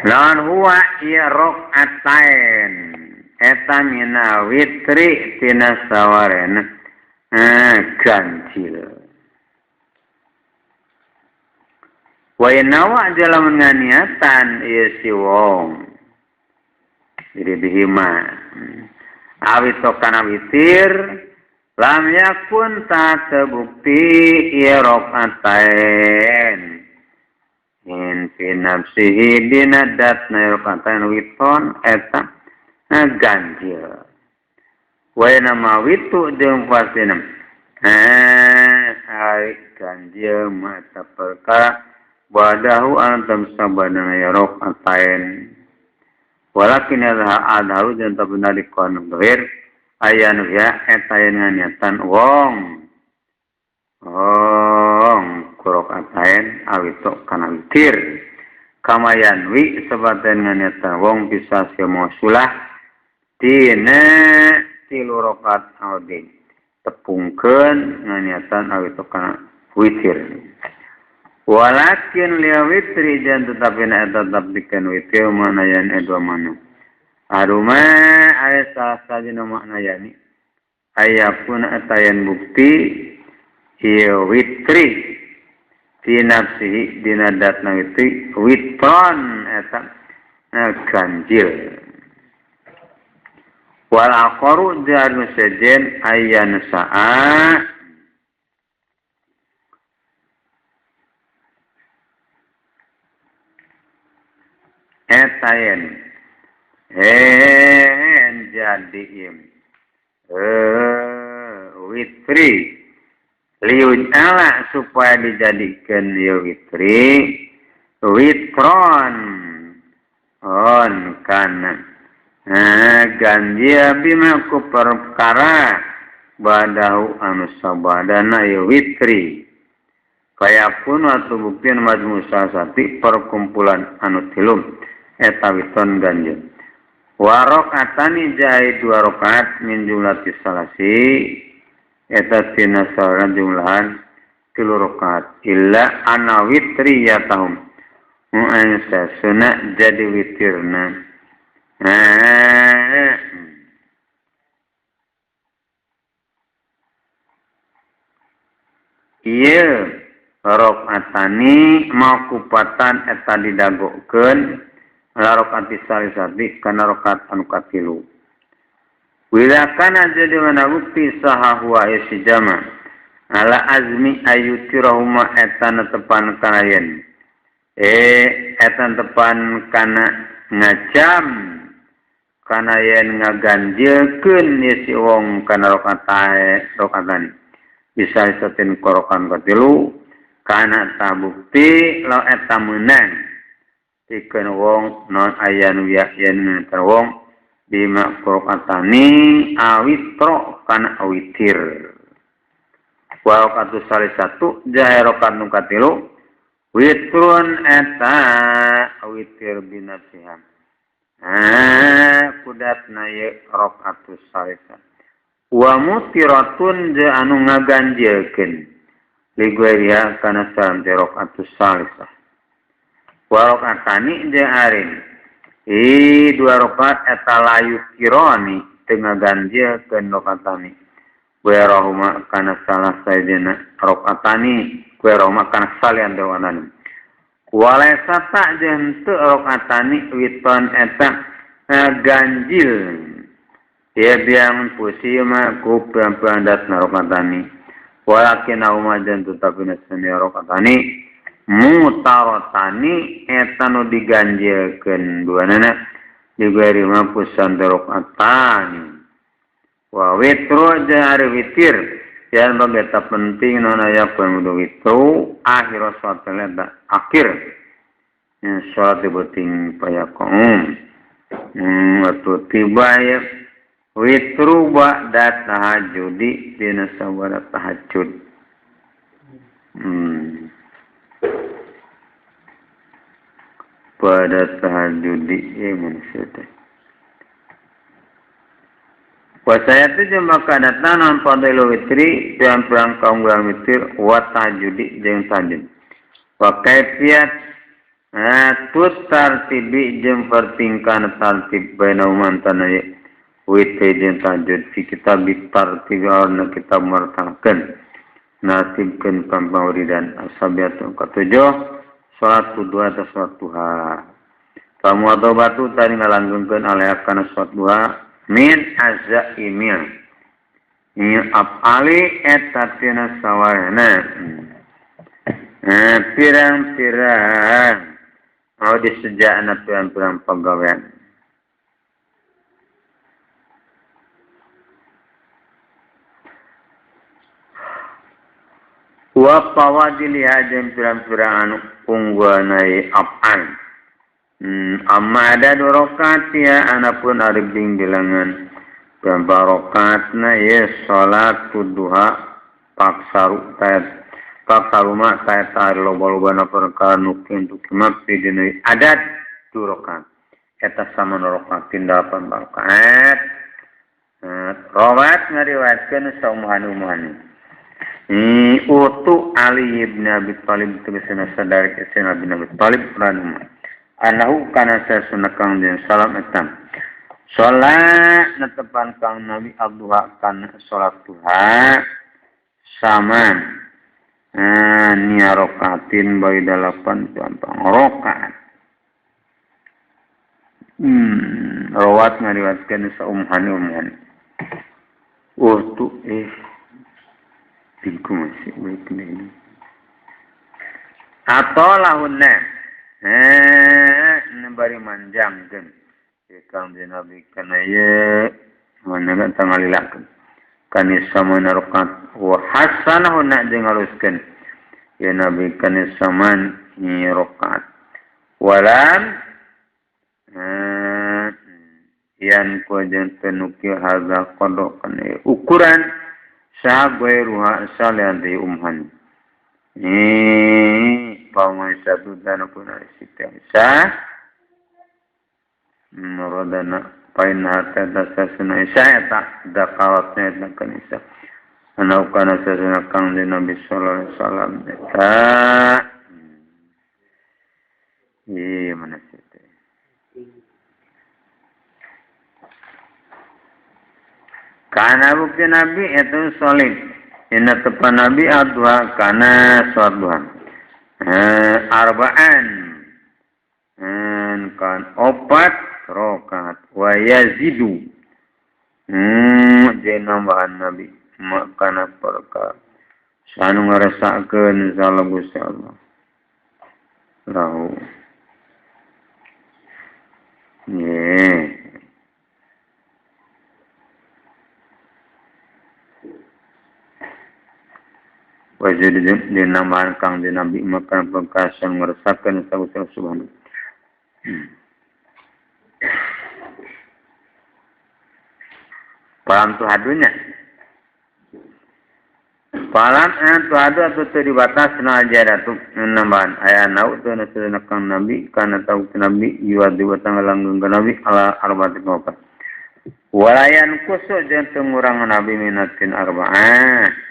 Lawan huwa ieu rokaatain eta mina witri tina sawarena ganjil. Wa nawa lamun nganiatan ieu si wong jadi bihima awito kana witir lam yakun tak terbukti ieu rokaatain in fi nafsihi dina datna rokaatain witon eta ganjil. Wa nama witu jeung pastina ai ganjil mah eta perkara badahu antam sabadana ya rokaatain. Walakin adharu jeung tabuna dikon dohir aya nu ya eta yen nganiatan wong wong ku rokaatain awito kana witir kamayan wi sabaten nganiatan wong bisa semosulah tina tilu rakaat audi tepungkeun nganiatan awito kana witir. Walakin liya witri dan tetapi na tetap dikan witir mana yan dua mana. Aruma aya salah sajina makna yani ayapun atayan bukti ieu witri fi nafsihi dina datna witri witron eta ganjil. Wal aqaru janu sejen ayan sa'a etayen jadi im witri liuj'ala supaya dijadikan ya witri witron on kana ganjil bima ku perkara badahu anu sabadana ya witri kayapun waktu buktian majmu sasati perkumpulan anu tilum eta witon ganjil. Warokatani jai dua rokaat min jumlati salasi eta tina saurna jumlahan tilu rokaat illa ana witri yatahum mu'ansa suna jadi witirna. Ieu rokaatani makupatan eta didagokeun la rakaat salisati kana rakaat anu katilu. Wila kana jadi mana bukti saha huwa si jama ala azmi ayutirahuma eta netepan kana yen eta netepan kana ngajam kana yen ngaganjilkeun ye si wong kana rakaat rakaatan bisa satin korokan katilu kana tabukti la eta meunang tikeun wong non aya nu ya yen ngeter wong bima qur'atani awitro kana awitir. Wa rakaatu salisatu jae rakaat nu katilu witrun eta awitir binafsiha. Kudatna ye rakaatu salisatu. Wa mutiratun je anu ngaganjilkeun ligueriha kana salam rakaatu salisah. Wa rakaatani jeung arin dua rakaat eta layu kironi teu ngaganjilkeun rakaatani werahuma kana salah sajena rakaatani werahuma kana salian dewanani walaisa ta jeung teu rakaatani witon eta ganjil ya biang pusi ma ku pampandatna rakaatani walakin auma jeung tetapina senia rakaatani mutarotani eta nu diganjilkeun duanana diberi mampu rakaatani wa witru jeung ari witir yang bagi eta penting non aya kudu witru akhir salat eta akhir nya salat penting payakum atuh tiba ya witru ba'da tahajudi dina sabada tahajud. Pada tahajudi ya manusia teh. Wasaya itu jeung maka datang non fadailu witri pirang-pirang kaunggulan witir wa tahajudi jeung tahajud. Wa kaifiat Tut tartibi jeung pertingkah tartib baina umantana witir jeung tahajud fi kitab tartib arna kitab martakeun nasibkeun pamawridan asabiatu katujuh salat duha atau salat duha. Pamuadobatu tadi ngalanggengkeun alaiha kana salat duha min azaimil min afali eta tina sawarna pirang-pirang au disejana pirang-pirang pagawean. Wa pawadiliha jeung pirang-pirang anu unggulna afal. Amma ada dua rakaat ya anapun ari bilangan barokatna ye salat duha paksaru tayat paksaruma tayat ari loba-lobana perkara nu kitu mah dina adat dua rakaat eta sama rakaat 8 rakaat. Rawat ngariwayatkeun saumuhan-umuhan utu Ali ibn Abi Thalib tegasna sadar ke Nabi Abi Thalib ranuma anahu kana sasuna kang jeung salam etam salat netepan kang Nabi abduha kana salat duha saman nia rakatin bae 8 gampang rakaat. Rawat ngariwayatkeun saumhan-umhan utu bingku masih baik ini atau lahunna bari manjangkeun kang Nabi kana ye mana tangalilakeun kana saman rakaat wa hasanahunna jeung haluskeun ya Nabi kana saman rakaat walam yan ku jeung tenuki haza qada kana ukuran saha gairuha salian di umhan pamai satu dana pun ari Siti Aisyah nurodana pain harta dasasuna Aisyah eta dakaratna eta kan Aisyah anau kana sasuna kang di Nabi sallallahu alaihi wasallam eta mana sih kana bukti Nabi itu solid inna tepan Nabi adwa kana salat duha arba'an kan opat rakaat wa yazidu jeung nambahan Nabi makana perkara sanu ngarasakeun salah Gusti Allah lahu ye wajib dinambahan kang di Nabi makan pengkasan ngerasakan sagusti subhanahu. Palam tuhadunya. Palam tuhadu atau teu dibatasna aja atuh nambahan aya nau teu nasuna kang Nabi kana tau Nabi yuadi watang langgeng ka Nabi ala arbaati opat. Walayan kusuk jeung teu ngurangan Nabi minatin arba'ah.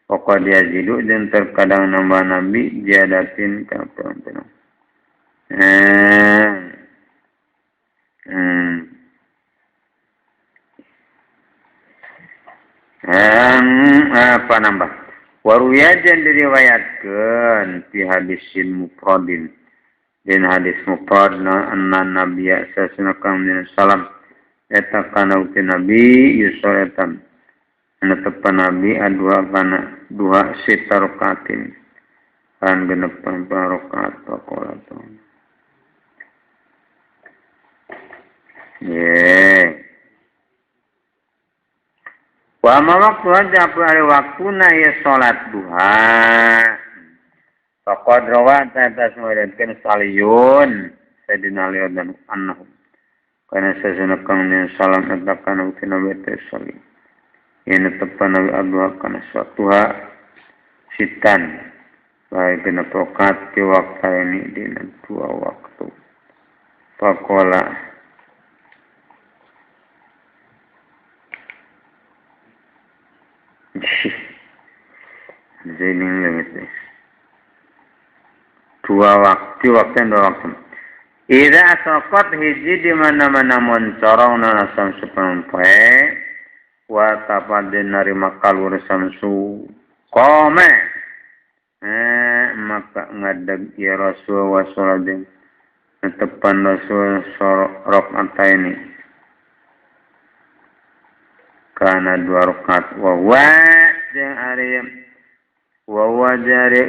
Pokok dia zidu dan terkadang nambah Nabi jadatin kapan-kapan. Apa nambah? Waruya dan diriwayatkan fi hadisin mufradin. Dan hadis mufrad anna nabiyya sallallahu alaihi wasallam eta kana Nabi yusolatan. Tepan Nabi adua kana dua sita rakatin kan genep rakaat pakola ye wa ma waktu aja apa ari waktuna ya salat duha faqad rawat atas meriwayatkeun saliyun Sayyidina Ali dan annahu kana sasana kang salam eta kana Nabi teh salih ini tepan Nabi Abdul kana suatuha sitan baik genep rakaat di waktu ini dina dua waktu faqala Zening leungit. Dua waktu waktu dua waktu. Idza asraqat hiji di mana-mana moncorong nana samsu poe wa tapadin narima kalur samsu qoma maka ngadeg ya Rasul wa sholat tepan Rasul rakaat ini kana dua rakaat wa wa jeung ari wa wa jari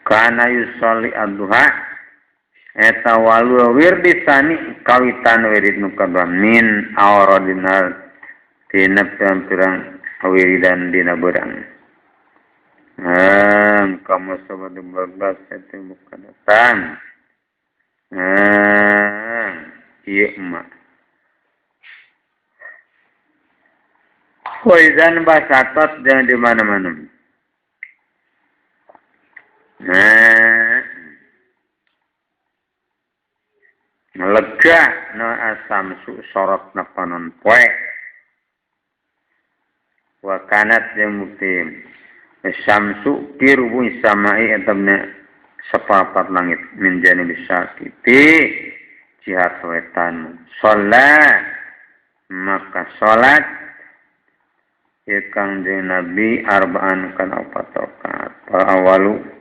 kana yusolli ad-duha eta walu wirdi sani kawitan wirid nu kadua min awradinar tina pirang-pirang wiridan dina beurang. Kamu sobat berbelas itu bukan datang. Ieu mah. Waizan basatot jangan di mana-mana. Lega na asam su sorot na panon poe. Wa kanat jeung bukti samsu kirubu samai etabna sepapat langit min janibi syarqi jihad wetan. Salat maka salat ya Kangjeng Nabi arba'an kana opat rakaat. Awalu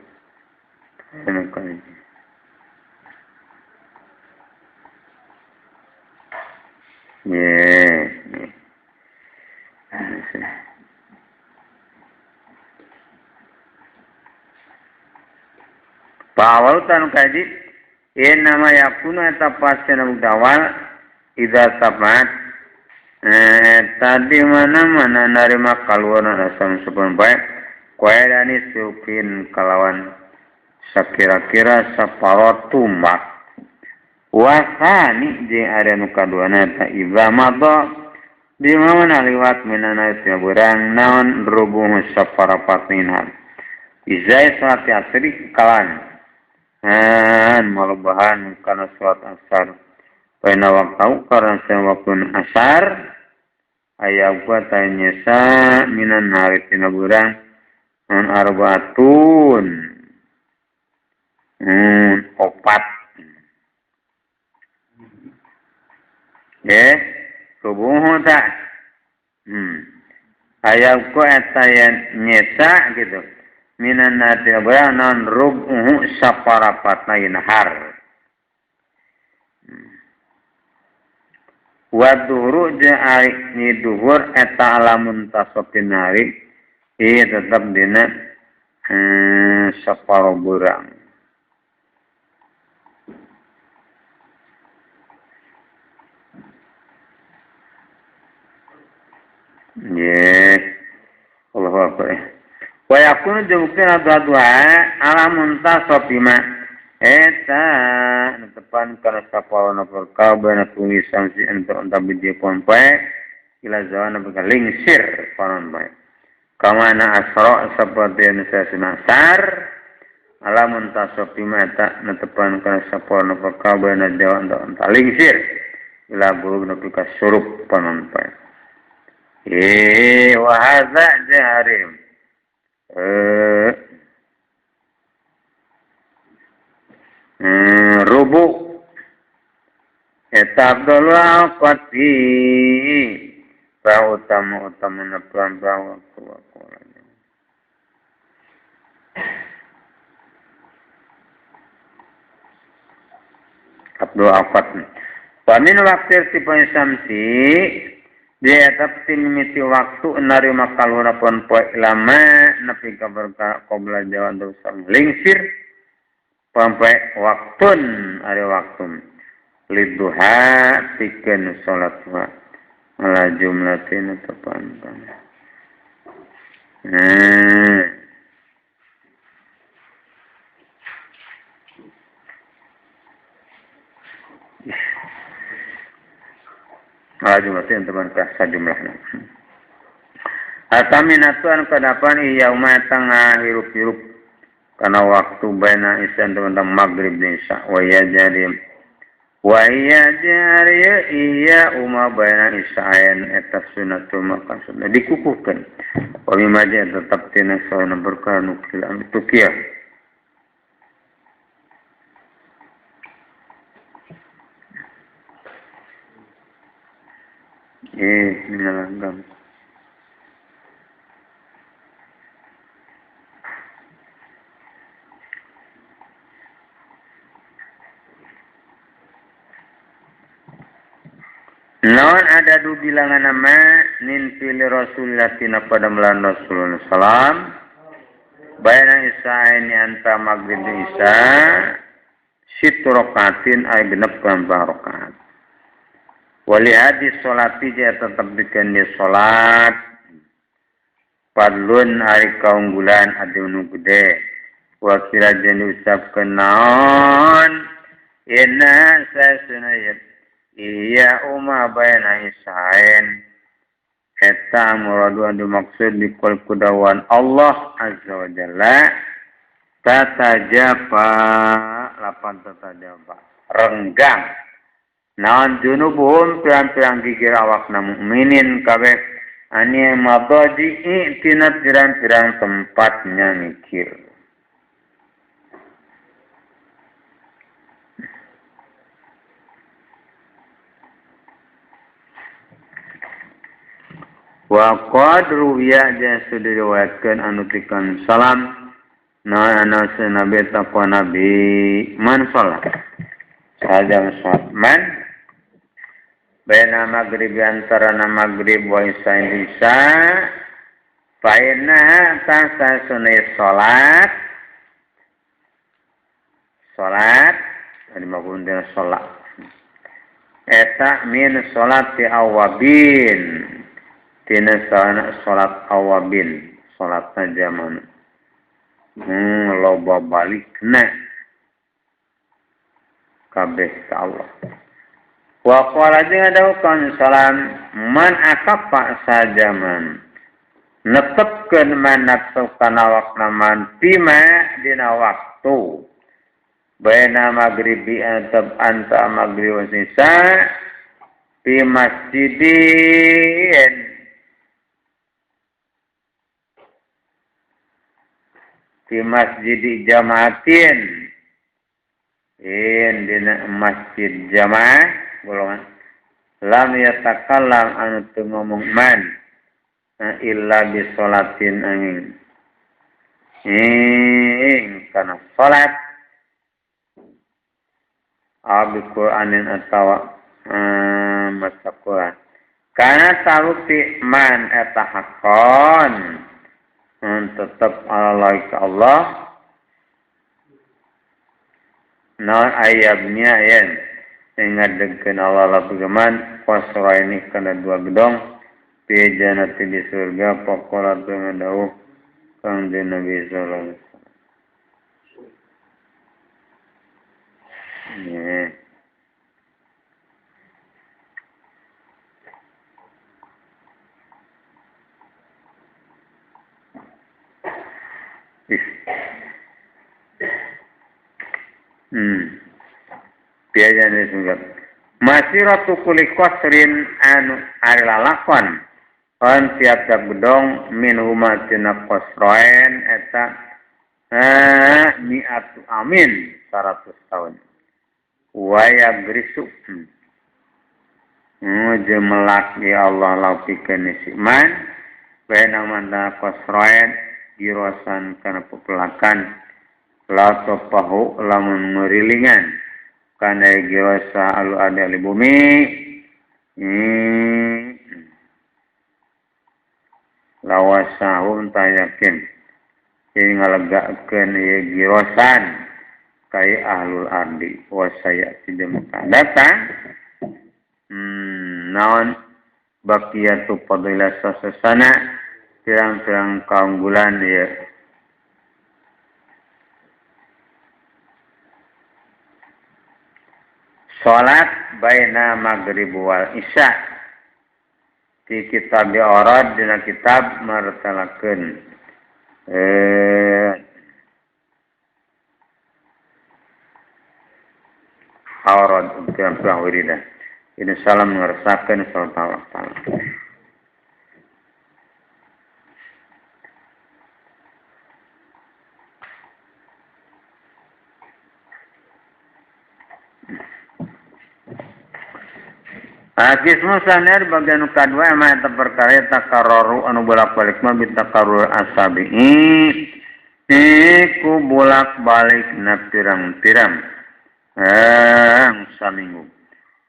Pawal tanu kaji nama yakunu eta pasena dawal idza tabat tadi mana-mana narima kaluarna asam supun bae kuaidani sukin kalawan sakira-kira saparo tumbak wasani jeung ada nu kaduana eta idza madha di mana liwat minana teu beurang naon rubuh saparapat minha izai salat asri kalan malebahan kana salat asar paina waktu karena waktu asar aya gua tanyesa minan hari tina beurang non arbaatun opat subuh tak aya gua eta nyesa gitu minan nati beurang non rubuh saparapatna nahar wa duhru jeung ari ni duhur eta lamun tasopin hari ieu tetep dina saparo beurang. Allahu akbar. Wa yakunu jeung buktina dua ala muntasopima eta netepan kana sapawana perkara tulisan si ento biji pompe ila zawana bakal lingsir panon bae kamana asra seperti anu sasar ala muntasopima eta netepan kana sapawana perkara jawa ento lingsir ila buruk nepi ka surup panon bae wa hadza jarim rubu eta abdul waqti fa utama utama pelan waktu waktu abdul waqt wa min waqti irtifai syamsi dia tetap mimiti waktu narima kalura pon poe lama nepi ka berka qabla jawan dosa lingsir sampai waktun ari waktu liduha pikeun salat duha ala jumlatin tepan. Ala jumlatin tepan ka sajumlahna. Ataminatu anu kadapan yauma tangah hirup-hirup karena waktu baina isya tentang maghrib dan isya wa ya jadi Wa iya jariya iya umma baina isa'ain eta sunnatul maqsud dikukuhkeun. Wa mimma tetap tina sauna berkah nukil anu tukiah. Ini langgam. Non ada du bilangan nama nin pilih Rasulullah tina pada melan Rasulullah salam bayana isya ini anta maghrib isya situ rokatin ay genep lima rokaat wali hadis sholati jaya tetap bikin di sholat fadlun ari kaunggulan adi nu gede wakila jeung diucapkeun naon inna sasunayat iya umma baina isaen eta muradu anu maksud dikol kudawan Allah azza wa jalla tatajapa lapan tatajapa renggang naon junubuhum pirang-pirang gigir awakna mukminin kabeh ani madaji tina pirang-pirang tempatnya mikir. Wa qad ruwiya jeung sudah diriwayatkeun anu tikan salam na ana nabi taqwa nabi man salat sajam salat man baina maghrib antara maghrib wa isya isya fa inna ta'sa sunai salat salat anu maksudna salat eta min salati awabin tina salat awabin salatna zaman loba balikna kabeh ka Allah wa qala jeung dawuhkeun salam man akafa sajaman netepkeun man nafsu kana wakna man bima dina waktu baina maghribi anta maghrib wa isya fi masjidin di masjid jamaatin in dina masjid jamaah golongan lam yatakallam anu teu ngomong man illa bi sholatin angin ing kana salat abi Qur'anin atawa maca Qur'an kana taruti man eta hakon tetap Allah ke Allah non ayabnya yen ngadegkeun Allah la begeman qasra ini kana dua gedong fi jannati di surga faqala dawuh kang Nabi sallallahu alaihi wasallam. Biasanya surga. Masiratu kulli qasrin anu ari lalakon on tiap-tiap gedong min huma tina qasrain eta mi'atu amin 100 tahun. Wa yagrisu jemelak ya Allah laupikeun siman baina man qasrain girosan kana pepelakan la topahu lamun ngurilingan kana girosa alu ada di bumi lawasahum tayakin ini ngalegakeun ieu girosan kai ahlul ardi wasaya tidak datang naon baqiyatu fadilah sasana pirang-pirang kaunggulan ya salat baina maghrib wal isya di kitab Aurad dina kitab martalakeun Aurad pirang-pirang wiridan. Ini salam ngeresakeun sallallahu taala. Akismu saner bagian kadua mah eta perkara takarroru anu bolak-balik mah bitakarrur asabi. Iku bolak-balik na pirang-pirang. Saminggu.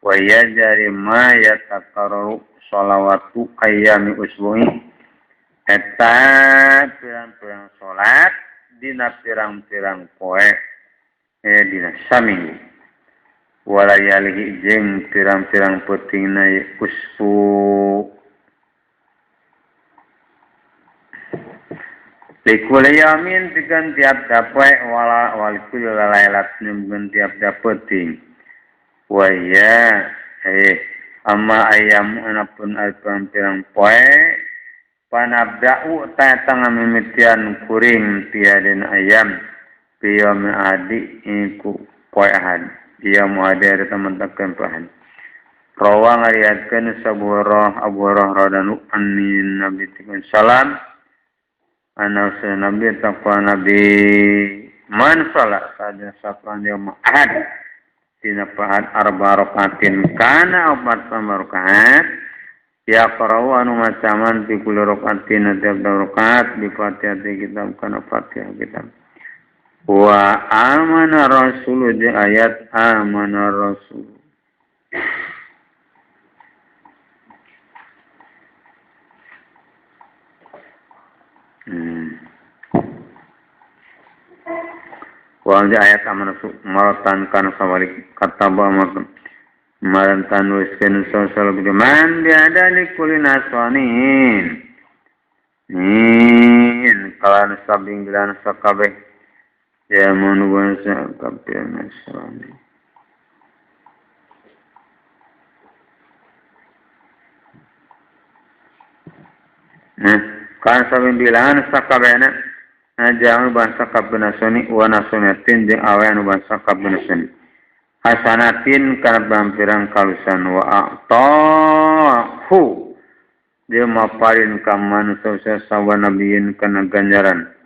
Wa yajari ma yatakarroru sholawatu ayyami usbu'i. Eta pirang-pirang salat dina pirang-pirang poe dina saminggu. Walayalihi jeung pirang-pirang peutingna usbu likul yamin pikeun tiap dapoe wala walikul lailat pikeun tiap peuting wa ya amma ayam anapun pirang-pirang poe panabda'u ta ngamimitian kuring tiadin ayam piyam adi iku poe ahad. Dia muhadir teman takkan pahan. Rawa ngariatkeun sabuh Abu Hurairah radhiyallahu anhu Nabi salam ana Nabi taqwa Nabi man salat saja satuan yaum ahad dina pahat arba rakaatin kana opat rakaat ya qara'u anu macaman fi kulli rakaatin tiap rakaat bi Fatihah kitab kana Fatihah kitab wa amana rasul di ayat amana rasul. Wa di ayat amana rasul maratan kana sawalik kataba marantan wisken sosal man biada likuli naswanin nin kalan sabinggilan sakabeh ya manusia kabeh nasrani. Nah, kan sabing bilangan sakabehna jangan bangsa kabeh nasrani wa nasranatin jeung awe anu bangsa kabeh nasrani. Hasanatin kana pirang kalusan wa a'tahu dia maparin ka manusia sawa nabiyin kana ganjaran.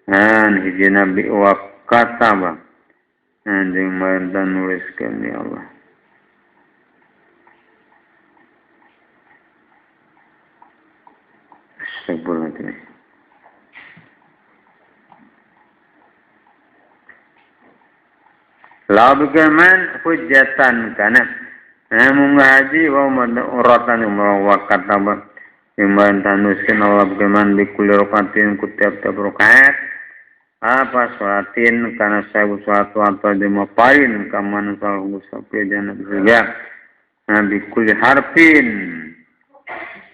An hiji nabi wa kataba anjing marantan nuliskeun ya Allah. Astagfirullahaladzim. La bagaimana hujjatan kana mungaji wa uratan wa kataba yang marantan nuliskeun Allah bagaimana bi kulli rakatin ku tiap-tiap rakaat apa sholatin karena saya suatu atau dimapain kaman salahu sampai jannah surga nabi kulli harfin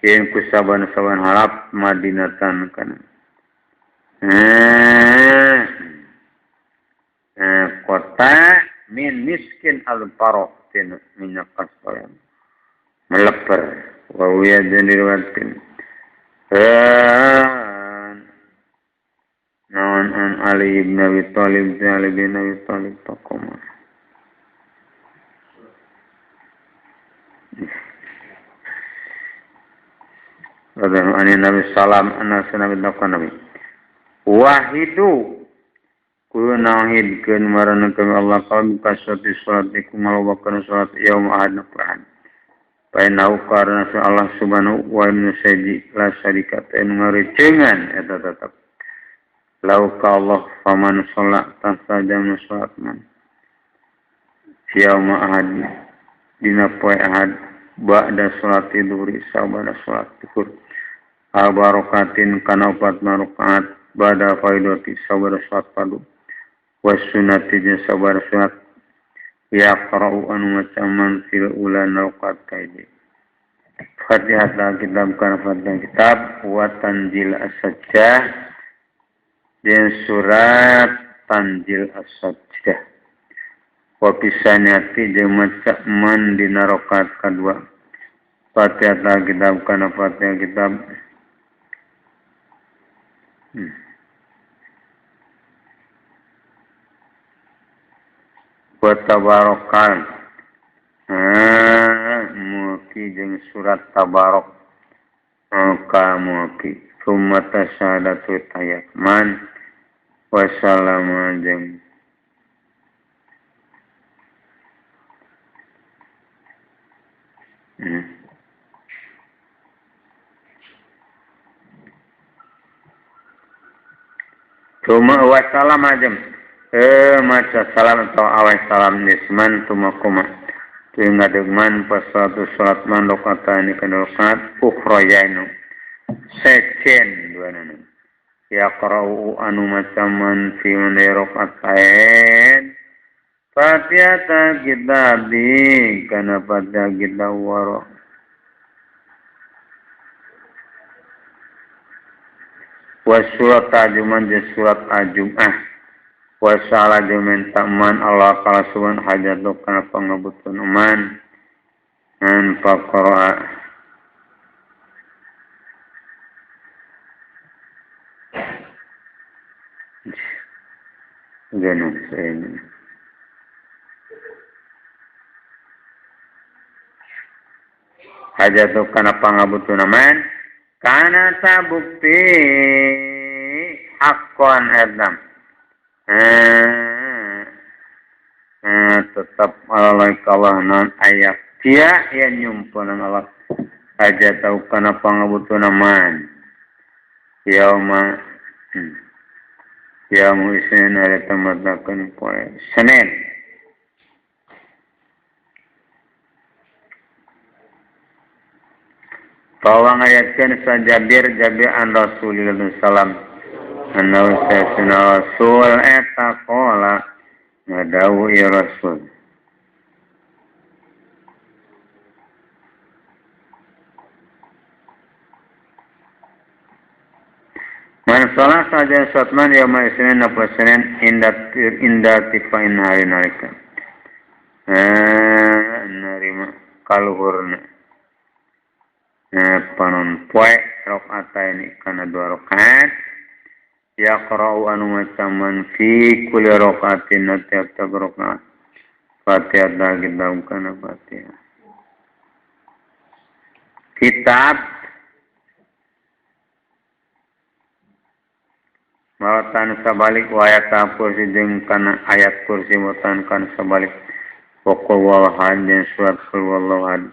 yang kusaban-saban harap madinatan kana kota min miskin al-faroh minyak kastoyan meleper wa wiya diriwayatkeun nawan an Ali bin Abi Thalib Ali bin Abi Thalib taqoma radhiyallahu anhu Nabi salam anna nabi taqwa Nabi wahidu kulo nauhidkeun marana kami Allah kami kasati salat iku ngalawakeun salat yaum ahad napahan painau karena Allah subhanahu wa ta'ala saji la syarika ta ngarecengan eta tetep lau ka Allah faman sholat tasajam sholat man yauma ahad dina poe ahad ba'da sholat dhuhri sabada sholat dhuhur abarokatin kana opat rakaat ba'da faidati sabada sholat padu was sunnati jeung sabada sunat ya qara'u anu macaman fil ula rakaat kaiji Fatihah kitab kana Fatihah kitab wa tanzil as-sajdah dan surat Tanzil As-Sajdah wa pisaniati jeung maca man dina rakaat kadua Fatihah kitab kana Fatihah kitab wa tabarakal mulki jeung surat tabarok ka mulki summa tasyahadatu tayakman wassalamu jeung Cuma wassalam ajem maca salam atau awal salam nisman tumakuma ngadegman pasatu salat man rakaat ini kana rakaat ukhrayainu secen dua nana ya qara'u anu macaman fi rakatain Fatihah kitabi kana Fatihah kitab waro wa surat ajuman jeung surat ajumah wa sala jeung minta man Allah kala suwan hajatu kana pangabutuhan man an faqra ganu sen hajatu kana pangabutuhan man kana tabukti hakon edam tetap Allah kalah non ayak dia yang nyumpunan Allah aja tahu kana pangabutuhan man yauma yaumu isnin ari tamatakeun poe Senin bahwa ngayatkeun sa Jabir Jabir an Rasulillah sallam annahu sayyidina Rasul eta qala ngadawu ya Rasul man salat saja satman yauma isnin apa Senin inda tifain hari nalika narima kaluhurna panon poe rakaat ini kana dua rakaat ya qara'u anu macaman fi kulli rakaatin tiap-tiap rakaat Fatihah kitab kana Fatihah kitab maratan sabalik wa ayat kursi jeung kana ayat kursi maratan kana sabalik pokok walahan jeung surat qul huwallahu ahad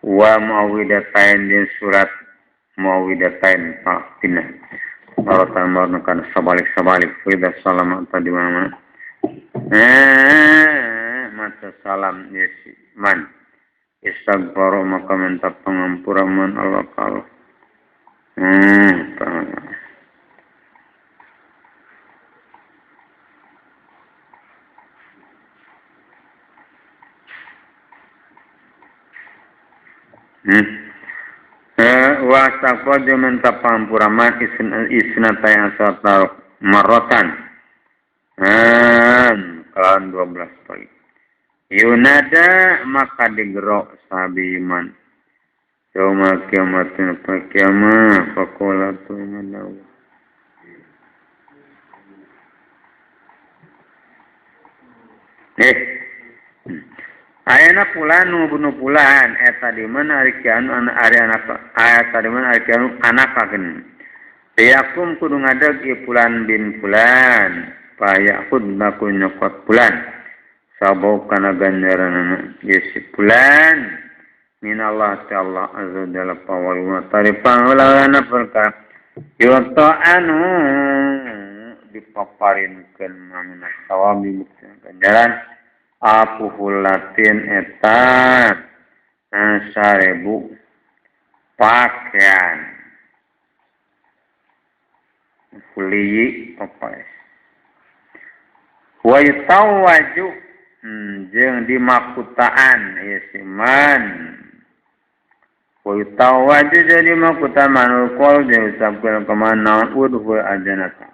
wa muawwidatain din surat muawwidatain paktina maratan maratan sabalik-sabalik fida salam atau di mana-mana mata salam yesi man istighfar maka minta pengampuran man Allah kalau wa astaghfar jeung minta pangampura man isnata asata marratan kalawan 12 kali yunada maka digerok sabi iman yauma kiamatin fa faqala tu manaw ayana pulan nu bunuh pulan eta di mana ari kianu ari anak eta di mana ari kianu anak kagen yakum kudu ngadeg ieu pulan bin pulan payakud ku nyokot pulan sabau kana ganjaranana ieu si pulan minallah ta'ala azza jalla pawaluna taripang ulana perkara yuta anu dipaparinkeun mamina sawabi bukti ganjaran apuhulatin eta 1000 pakaian kuliyi papaes wa yutawaju jeung dimakutaan ieu si man wa yutawaju jeung dimakutaan manul qol jeung ucapkeun ka naon udhul ajanata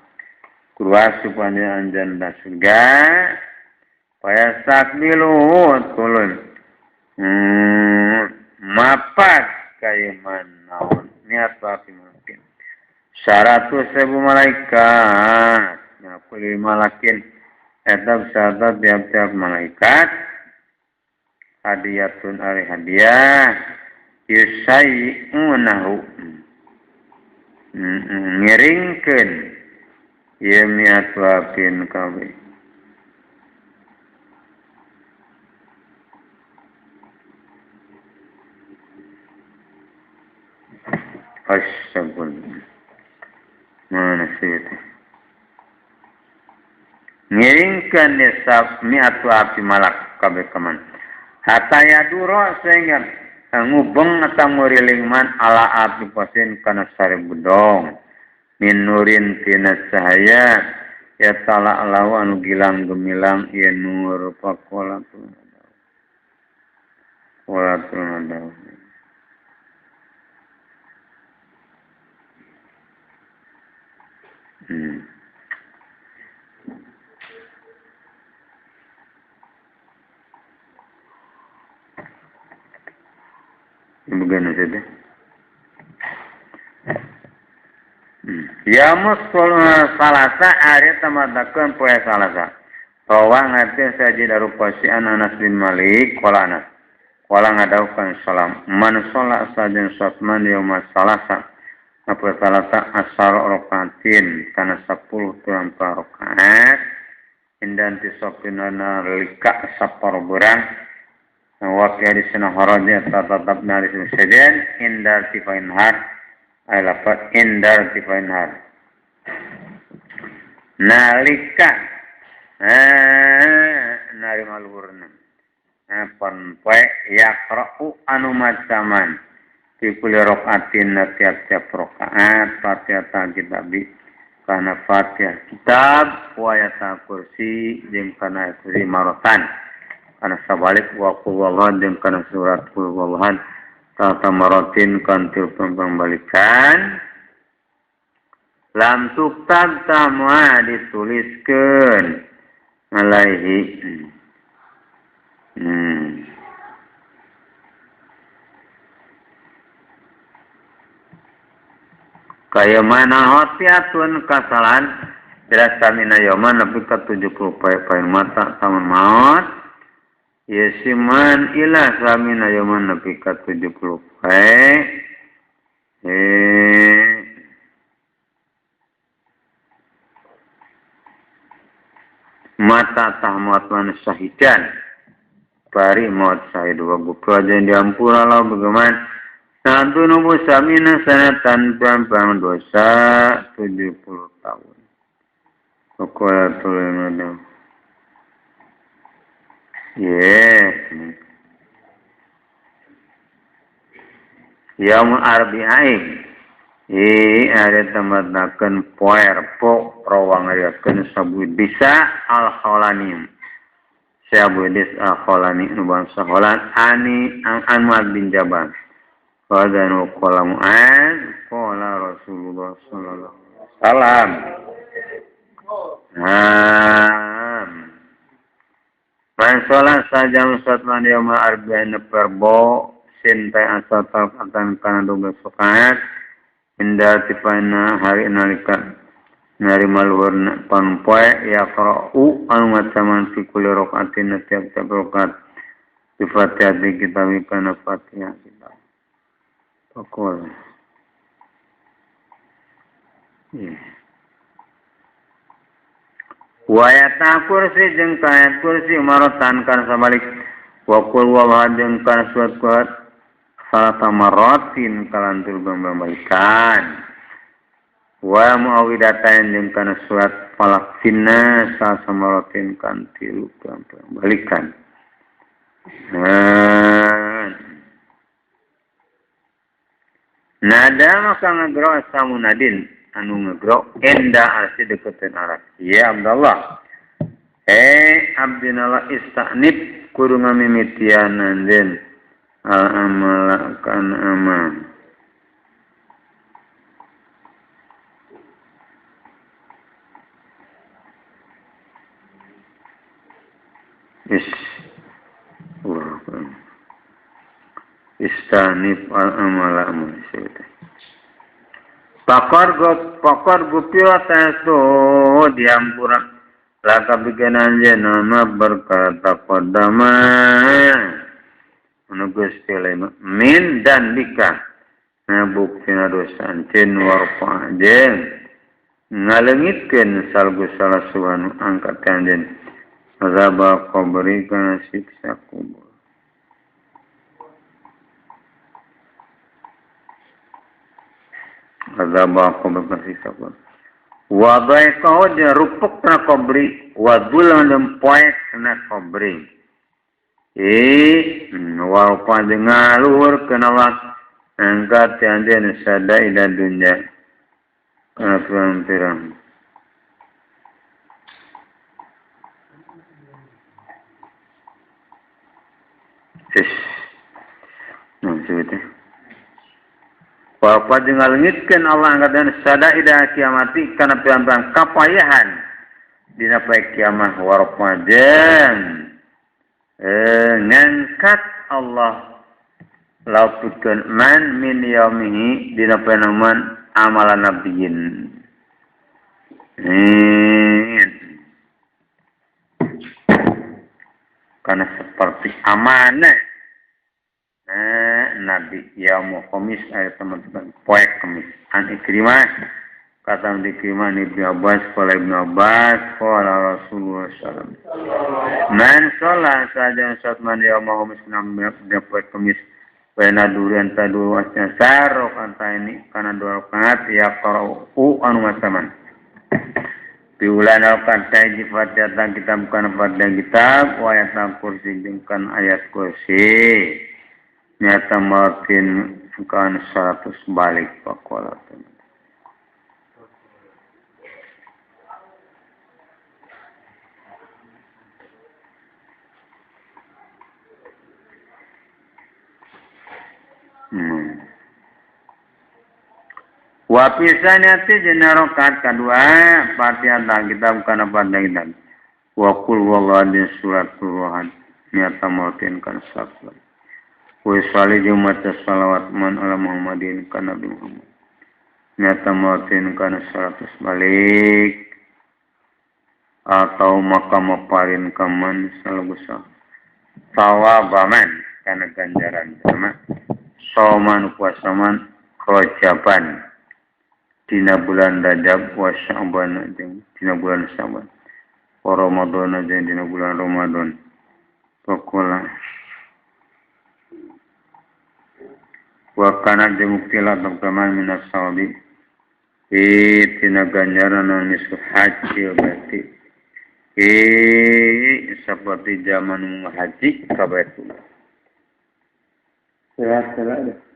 kudu asup anjeun surga Paya sakbilu tulun mapat kaiman naon niat wafi mungkin 100.000 malaikat kulli malakin eta beserta tiap-tiap malaikat hadiyatun ari hadiah yusayyi'unahu ngiringkeun ieu miat wapin kabeh. Astagfirullah. Mana sih itu? Ngiringkeun nisab mi'atu api malak kabeh kaman. Hatta yaduro sehingga ngubeng atau nguriling man ala api pasin kana 1000 dong. Min nurin tina cahaya ya tala lahu anu gilang gemilang ya nur pakola wala tunadaw. Begini saja. Ya musul salasa ari tamadakeun poe salasa. Rawa ngatin saji darupasi an Anas bin Malik qala Anas. Qala ngadaukan salam man sholat sajen satman yauma salasa. Apa salasa asar rokaatin kana 10 tulampa rakaat indan tisopinana lika sapar berang wa fi hadis haraja tetap nari sajen indar tifain har ay lafat indar tifain har nalika nari maluhurna pan poe yaqra'u anu macaman fi kulli rakaatin tiap-tiap rakaat Fatihah kitabi kana Fatihah kitab wa ayat kursi jeung kana kursi marotan kana sabalik wa qul huwallahu jeung kana surat qul huwallahu tata marotin kan til pembalikan lam tuktab tamwa dituliskeun alaihi kaya mana hotiatun kasalahan bila samina yoman lebih ke 70 poin mata taman maut yesiman ila samina yoman lebih ke 70 poin mata tahmat man syahidan bari maut syahid wa gufra jeung diampura lah bagaimana satu nubu samina sanatan pampang dosa 70 tahun. Okola tulenada. Yes. Yaum arbi'ain. Ada tambahkan poer po rawang ariakeun sabu bisa al-Khawlani. Sabu dis al-Khawlani nu bangsa Kholan ani an bin Jabal. Qadanu qala Mu'ad qala Rasulullah sallallahu alaihi wasallam. Man sholat sajam satman yauma arba'in perbo sinta asal atan kana doga sokat inda tipana hari nalika narima luhurna panpoe ya qara'u anu macaman fi kulli rakaatin tiap-tiap rakaat bi Fatihah kitab kana Fatihah kitab. Pokol. Wa ayat kursi jeung ayat kursi marotan kana sabalik wa qul wa jeung kana surat kuat salasa maratin kalantur bambalikan wa muawidatain jeung kana surat falaq finna salasa maratin kan tilu bambalikan. Nada maka ngegro samunadin anu ngegro enda arsi deketin aras. Ya Abdullah. Abdinallah istanib kudu ngamimitian anjeun al amala kan amal. Is istanib al amala amal. Pakar gupira itu diampura laka bikin anjeun nama berkata qadama anu Gusti min dan dika buktina dosa anjeun warfa anjeun ngalengitkeun salgu salah subhanu angkat anjeun azab qabri kana siksa kubur. Azab qabri kana siksa kubur. Wa dhaiqahu jeung rupuk kana qabri wa dhulan jeung poek kana qabri. Wa qad ngaluhur kana Allah angkat anjeun sadaida dunya kana pirang-pirang. Wa qad ngalengitkeun Allah angkat sadaida kiamati kana pirang-pirang kapayahan dina poe kiamah warfa jeung ngangkat Allah laupikeun man min yaumihi dina poe man amalan nabiyin. Karena seperti amanah Nabi yaumul khamis ayat teman-teman poe Kamis an Ikrimah kata Ikrimah Ibnu Abbas qala Ibnu Abbas qala Rasulullah sallallahu alaihi wasallam man sholat saja saat man yaumul khamis dina poe Kamis baina durian tadu wasnya sarok anta ini kana dua rakaat ya qara'u anu masaman piulan rakaat taji Fatihah kitab kana Fatihah kitab wa ayat kursi jeung kana ayat kursi nyata martin kan 100 balik pakola. Wa pisanati jeung rakaat kadua Fatihah kitab kana Fatihah kitab wa qul huwallahu surat Qur'an nyata martin kan 100. Wa sholli jeung maca shalawat man ala Muhammadin ka Nabi Muhammad nyata martin kana 100 balik atau maka maparin kaman salagusa sawabaman kana ganjaran sama soman puasaman rojaban dina bulan Rajab wa Sya'ban jeung dina bulan Sya'ban wa Ramadan jeung dina bulan Ramadan. Pakola wa kana jeung muktila kaman minas sawabi tina ganjaran anu nisfu haji berarti seperti zaman haji ka Baitullah. Sehat-sehat.